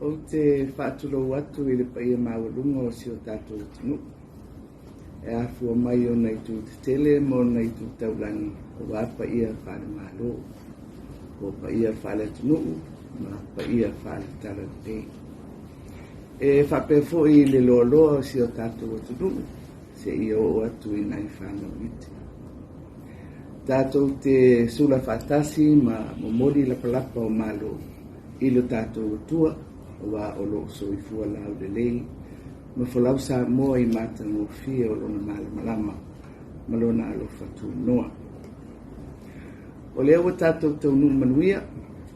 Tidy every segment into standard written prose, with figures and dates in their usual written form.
Ou te faatulou atu i le paia maualuga o si o tatou atunuu e afua mai ona itu tetele ma ona itu taulagi aua paia faale-Malo, o paia faale-atunuu ma paia faale-Talalelei. E faapea foi i le loaloa o si o tatou atunuu seia oo atu i nai fanau iti. Tatou te sula faatasi ma momoli lapalapa o malo i lo tatou Atua, aua o lo o soifua laulelei ma folau Samoa i matagofie o lona malamalama ma lona alofa tunoa. O lea ua tatou taunuu manuia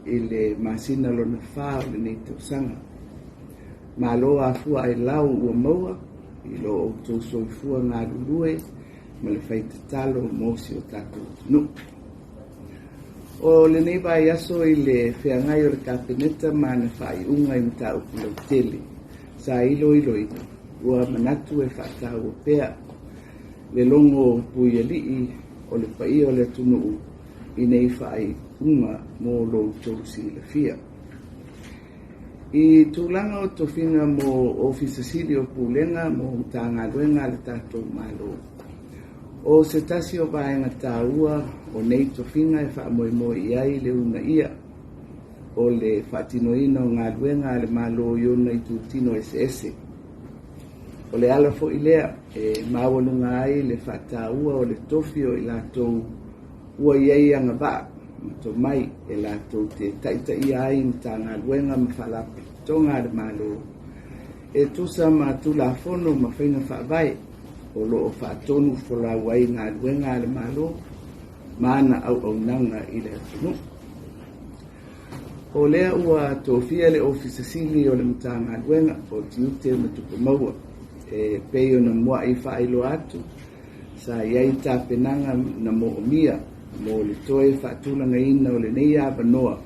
i le masina lona fa o lenei tausaga. Malo afua ailao ua maua i lo outou soifua galulue ma le fai tatalo mo si o tatou atunuu. O lenei vaiaso i le feagai o le Kapeneta ma ana faaiuga i mataupu lautele sa iloiloina, ua manatu e faataua pea le logo puialii o le paia o le atunuu i nei faaiuga mo lo outou silafia. I tulaga o tofiga mo Ofisa Sili o Pulega mo Matagaluega a le tatou Malo, o se tasi o vaega taua o nei tofiga e faamoemoe i ai le uunaia o le faatinoina o galuega a le Malo i ona itutino eseese. O le ala foi lea e maualuga ai le faataua o le tofi o i latou ua i ai agavaa ma tomai e latou te taitaia ai Matagaluega ma Faalapotopotoga a le Malo e tusa ma Tulafono ma faiga faavae o lo o faatonu folau ai galuega a le Malo ma ana auaunaga i le atunuu. O lea ua tofia le Ofisa Sili o le Matagaluega o Tiute ma Tupe Maua e pei ona muai faailoa atu sa i ai tapenaga na moomia mo le toe faatulagaina o lenei avanoa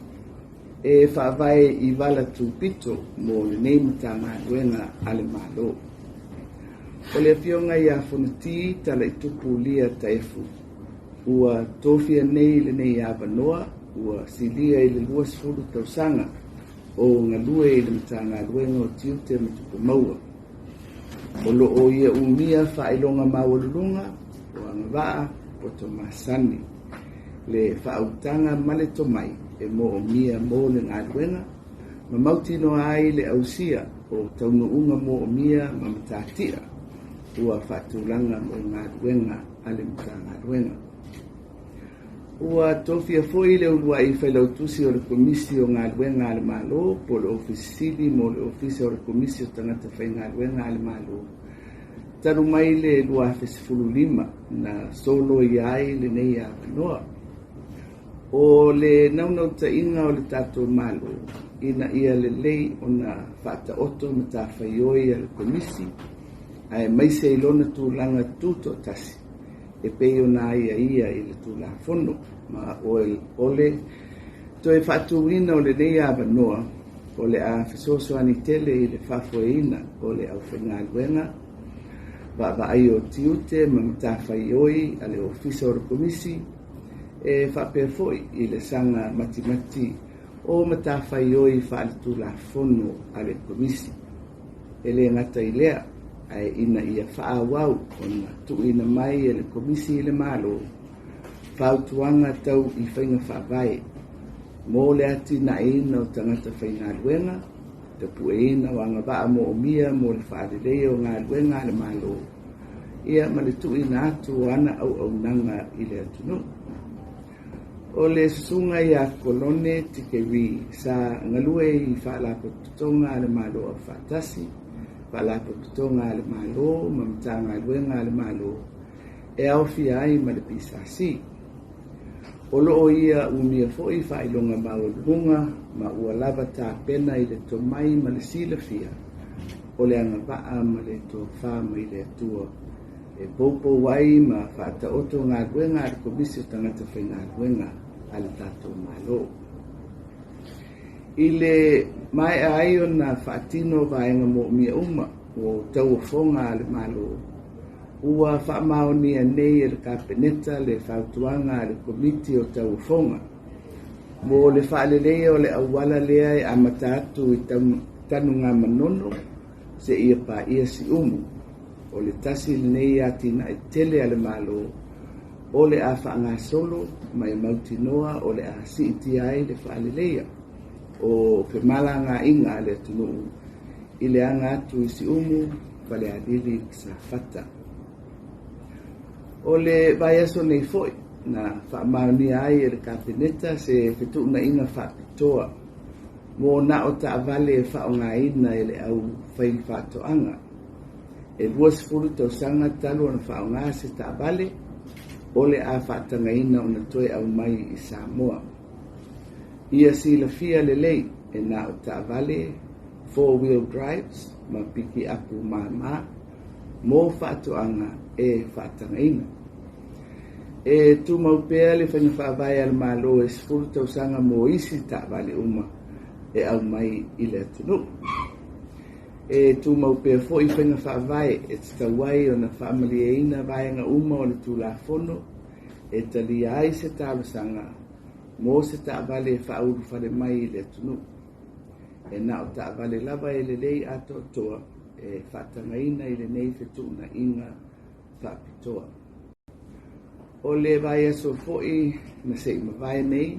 e faavae i vala tupito mo lenei Matagaluega a le Malo. O le Afioga ia Fonoti Talaitupu Lia Taefu ua tofia nei lenei avanoa ua silia i le 20 tausaga o galue i le Matagaluega o Tiute ma Tupe Maua. O lo o ia umia faailoga maualuluga o agavaa poto masani, le faautaga ma le tomai e moomia mo le galuega ma mautinoa ai le ausia o taunuuga moomia ma matatia ua faatulaga mo galuega a le Matagaluega. Ua tofia foi le uluai failautusi o le Komisi o Galuega a le Malo po o le Ofisa Sili mo le Ofisa o le Komisi o Tagata Faigaluega a le Malo talu mai le 2015 na soloia ai lenei avanoa. O le naunautaiga o le tatou Malo ina ia lelei ona faataoto matafaioi a le Komisi aemaise i lona tulaga tutoatasi e pei ona aiaia i le Tulafono ma o le toe faatuina o lenei avanoa o le a fesoasoani tele i le faafoeina o le aufaigaluega vaavaai o tiute ma matafaioi a le Ofisa o le Komisi e faapea foi i le saga matimati o matafaioi faaletulafono a le Komisi. E le gata i lea, ae ina ia faaauau ona tuuina mai e le Komisi i le Malo fautuaga tau i faiga faavae mo le atinaeina o tagata faigaluega, tapueina o agavaa moomia mo le faaleleia o galuega a le Malo, ia ma le tuuina atu o ana auaunaga i le atunuu. O le susuga ia Kolone Tikeri sa galue i Faalapotopotoga a le Malo Aufaatasi, Faalapotopotoga a le Malo ma Matagaluega a le Malo e aofia ai ma le PSC. O lo o ia umia foi faailoga maualuluga ma ua lava tapena i le tomai ma le silafia o le agavaa ma le tofa mai le Atua e poupou ai ma faataoto galuega a le Komisi o Tagata Faigaluega a le tatou Malo. I le maea ai ona faatino vaega moomia uma o tauofoga a le Malo, ua faamaonia nei e le Kapeneta le fautuaga a le Komiti o Tauofoga mo le faaleleia o le auala lea e amata atu i Tanugamanono seia paia Siumu. O le tasi lenei atinae tele a le Malo o le a faagasolo ma e mautinoa o le a siitia ai le faaleleia o femalagaaiga a le atunuu i le aga atu i Siumu, Falealili ma Safata. O le vaiaso nei foi na faamaonia ai e le Kapeneta se fetuunaiga faapitoa mo na o taavale e faaaogaina e le aufaifaatoaga. E 20 tausaga talu ona faaaoga se taavale o le a faatagaina ona toe aumai i Samoa. Ia silafia lelei e na o taavale four-wheel drives ma pikiapu māmā mo faatoaga e faatagaina. E tumau pea le faiga faavae a le Malo e 10 tausaga mo isi taavale uma e aumai i le atunuu. E tumau pea foi faiga faavae e tatau ai ona faamalieina vaega uma o le Tulafono e talia ai se talosaga mo se taavale e faaulufale mai i le atunuu. E na o taavale lava e lelei atoatoa e faatagaina i lenei fetuunaiga faapitoa. O le vaiaso foi na se i mavae nei,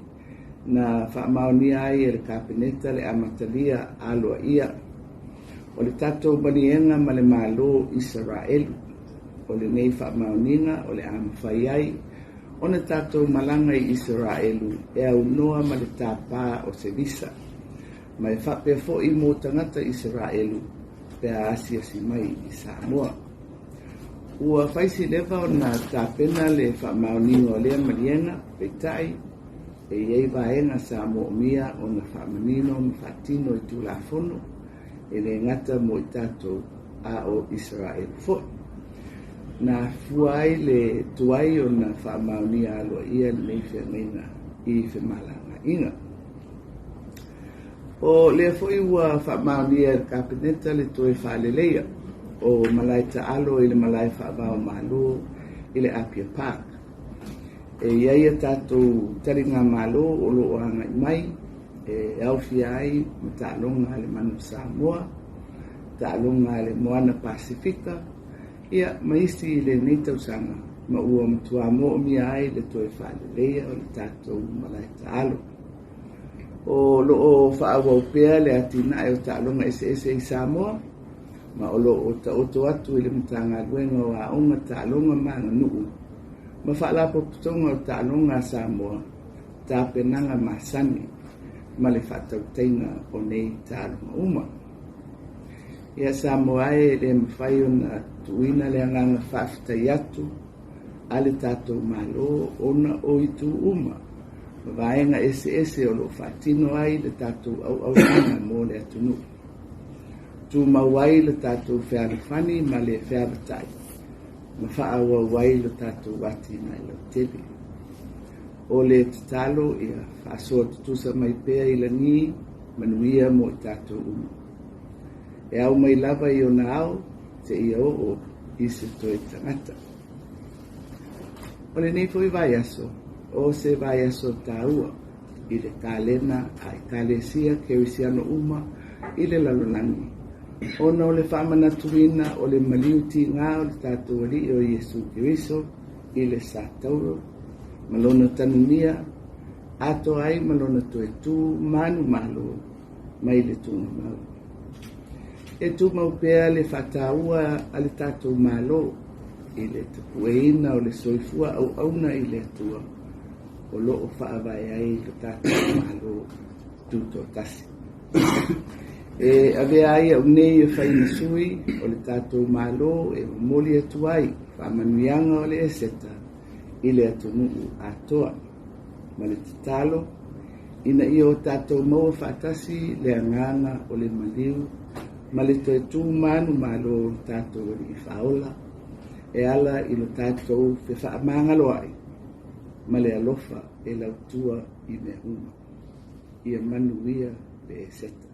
na faamaonia ai e le Kapeneta le amatalia aloaia o le tatou maliega ma le Malo Isaraelu. O lenei faamaoniga o le a mafai ai ona tatou malaga i Isaraelu e aunoa ma le tapa o se visa, ma e faapea foi mo tagata Isaraelu pe a asiasi mai i Samoa. Ua fai si leva ona tapena le faamaoniga o lea maliega, peitai, e i ai vaega sa moomia ona faamanino ma faatino i Tulafono e le gata mo i tatou a o Isaraelu foi. Na afua ai le tuai ona faamaonia aloaia lenei feagaiga i femalagaaiga. O lea foi ua faamaonia e le Kapeneta le toe faaleleia o malae taalo i le malae faava o Malo i le Apia Park. E i ai a tatou taligamalo o lo o agai mai e aofia ai ma taaloga a le Manu Samoa, taaloga a le Moana Pasefika, ia ma isi i lenei tausaga ma ua matua moomia ai le toe faaleleia o le tatou malae taalo. O lo o faaauau pea le atinae o taaloga eseese i Samoa ma o lo o taoto atu i le Matagaluega o Aoga, Taaloga ma Aganuu ma Faalapotopotoga o Taaloga a Samoa tapenaga masani ma le faatautaiga o nei taaloga uma. Ia Samoa e, e le mafai ona tuuina le agaga faafetai atu a le tatou Malo ona o itu uma ma vaega eseese o lo o faatino ai le tatou auaunaga mo le atunuu. Tumau ai le tatou fealofani ma le feavatai ma faaauau ai le tatou atinae lautele. O le tatalo ia faasoa tutusa mai pea i lagi manuia mo i tatou uma. E ao mai lava i ona ao seia oo i se toe tagata. O lenei foi vaiaso, o se vaiaso taua i le kalena a Ekalesia Kerisiano uma i le lalolagi, ona o le faamanatuina o le maliu tiga o le tatou Alii o Iesu Keriso i le Satauro ma lona tanumia atoa ai ma lona toe tu manumalo mai le tugamau. E tumau pea le faataua a le tatou Malo i le tapueina o le soifua auauna i le Atua o lo o faavae ai le tatou Malo Tutoatasi. E avea ai au nei e fai ma sui o le tatou Malo e momoli atu ai faamanuiaga o le Eseta i le atunuu atoa ma le tatalo ina ia o tatou maua faatasi le agaga o le maliu ma le toe tu manumalo o le tatou Alii Faaola e ala i lo tatou fefaamagaloai ma le alofa e lautua i mea uma. Ia manuia le Eseta.